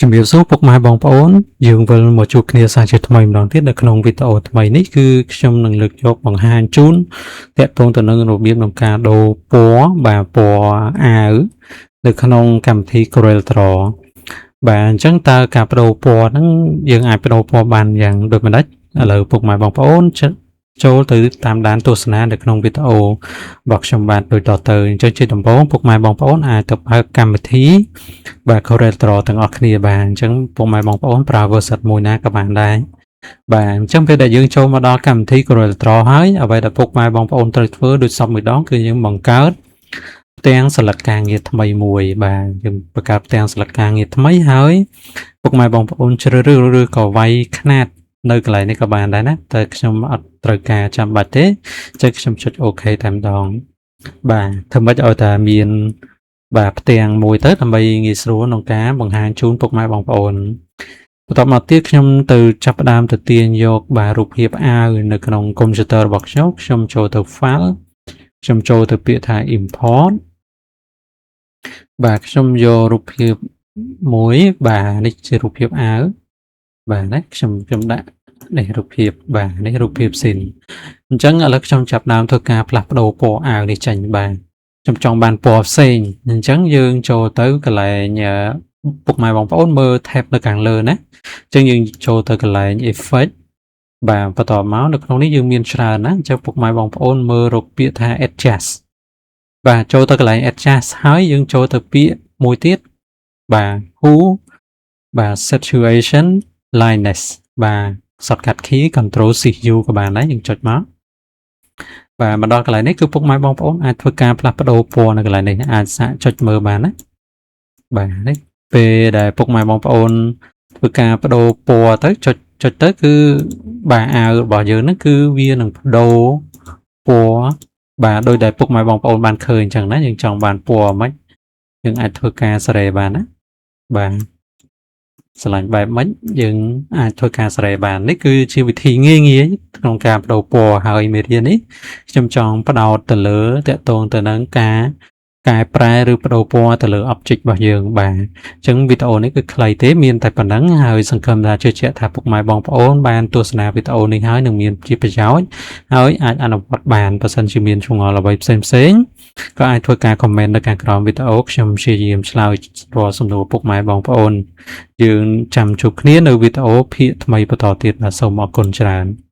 ជំរាបសួរពុកម៉ែបងប្អូនយើងវិលមកជួបគ្នាសាជាថ្មីម្ដងទៀតនៅក្នុងវីដេអូថ្មីនេះគឺខ្ញុំនឹងលើកយកបង្ហាញជូនទាក់ទងទៅនឹងរបៀបក្នុងការដូរពណ៌បាទពណ៌អាវនៅក្នុងកម្មវិធី Corel Draw បាទអញ្ចឹងតើការបដូរពណ៌ហ្នឹងយើងអាចបដូរពណ៌បានយ៉ាងដូចម្ដេចឥឡូវពុកម៉ែបងប្អូនចូលទៅតាមដានទស្សនានៅក្នុងវីដេអូរបស់ខ្ញុំបាទដូចតទៅអញ្ចឹងជាដំបូងពុកម៉ែបងប្អូនអាចទៅបើកកម្មវិធីបាទ Corel Draw ទាំងអស់គ្នាបាទអញ្ចឹងពុកម៉ែបងប្អូនប្រើ version មួយណាក៏បានដែរបាទអញ្ចឹងពេលដែលយើងចូលមកដល់កម្មវិធី Corel Draw ហើយអ្វីដែលពុកម៉ែបងប្អូនត្រូវធ្វើដូចសព្វមួយដងគឺយើងបង្កើតផ្ទាំងស្លឹកការងារថ្មីមួយបាទយើងបង្កើតផ្ទាំងស្លឹកការងារថ្មីហើយពុកម៉ែបងប្អូនជ្រើសរើសឬក៏វាយខ្នាតនៅកន្លែងនេះក៏បានដែរណាតែខ្ញុំអត់ត្រូវការចាំបាច់ទេអញ្ចឹងខ្ញុំចុច OK តែម្ដងបាទធ្វើម៉េចឲ្យតែមានបាទផ្ទាំងមួយទៅដើម្បីងាយស្រួលក្នុងការបង្ហាញជូនពុកម៉ែបងប្អូនបន្ទាប់មកទៀតខ្ញុំទៅចាប់ផ្ដើមទៅទាញយកបាទរូបភាពអាវនៅក្នុងកុំព្យូទ័ររបស់ខ្ញុំខ្ញុំចូលទៅ file ខ្ញុំចូលទៅពាក្យថា import បាទខ្ញុំយករូបភាពមួយបាទនេះជារូបភាពអាវបាទណាខ្ញុំខ្ញុំដាក់នេះរូបភាពបាទនេះរូបភាពស៊ីនអញ្ចឹងឥឡូវខ្ញុំចាប់ដើមធ្វើការផ្លាស់ប្ដូរពណ៌អាវនេះចេញបាទខ្ញុំចង់បានពណ៌ផ្សេងអញ្ចឹងយើងចូលទៅកន្លែងពុកម៉ែបងប្អូនមើល tab នៅខាងលើណាអញ្ចឹងយើងចូលទៅកន្លែង effect បាទបន្តមកនៅក្នុងនេះយើងមានច្រើនណាអញ្ចឹងពុកម៉ែបងប្អូនមើលរកពាក្យថា adjust បាទចូលទៅកន្លែង adjust ហើយយើងចូលទៅពាក្យមួយទៀតបាទ hue បាទ saturation lightness បាទ shortcut key control shift U ក៏បានដែរយើងចុចមកបាទមកដល់កន្លែងនេះគឺពុកម៉ែបងប្អូនអាចធ្វើការផ្លាស់ប្ដូរពណ៌នៅកន្លែងនេះអាចសាកចុចមើលបានណាបាទនេះពេលដែលពុកម៉ែបងប្អូនធ្វើការបដូរពណ៌ទៅចុចចុចទៅគឺបាទអាវរបស់យើងហ្នឹងគឺវានឹងបដូរពណ៌បាទដោយដែលពុកម៉ែបងប្អូនបានឃើញអញ្ចឹងណាយើងចង់បានពណ៌មិនយើងអាចធ្វើការសេរីបានណាបាទស្រឡាញ់បែបម៉េចយើងអាចធ្វើការសេរីបាននេះគឺជាវិធីងាយងាយក្នុងការបដូរពណ៌ហើយមេរៀននេះខ្ញុំចង់ផ្ដោតទៅលើទាក់ទងទៅនឹងការកែប្រែឬបដូរពណ៌ទៅលើ object របស់យើងបាទអញ្ចឹងវីដេអូនេះគឺខ្លីទេមានតែប៉ុណ្ណឹងហើយសង្ឃឹមថាជឿជាក់ថាពុកម៉ែបងប្អូនបានទស្សនាវីដេអូនេះហើយនឹងមានជាប្រយោជន៍ហើយអាចអនុវត្តបានបើសិនជាមានចម្ងល់អ្វីផ្សេងផ្សេងក៏អាចធ្វើការ comment នៅខាងក្រោមវីដេអូខ្ញុំព្យាយាមឆ្លើយរាល់សំណួរពុកម៉ែបងប្អូនយើងចាំជួបគ្នានៅវីដេអូភាគថ្មីបន្តទៀតបាទសូមអរគុណច្រើន។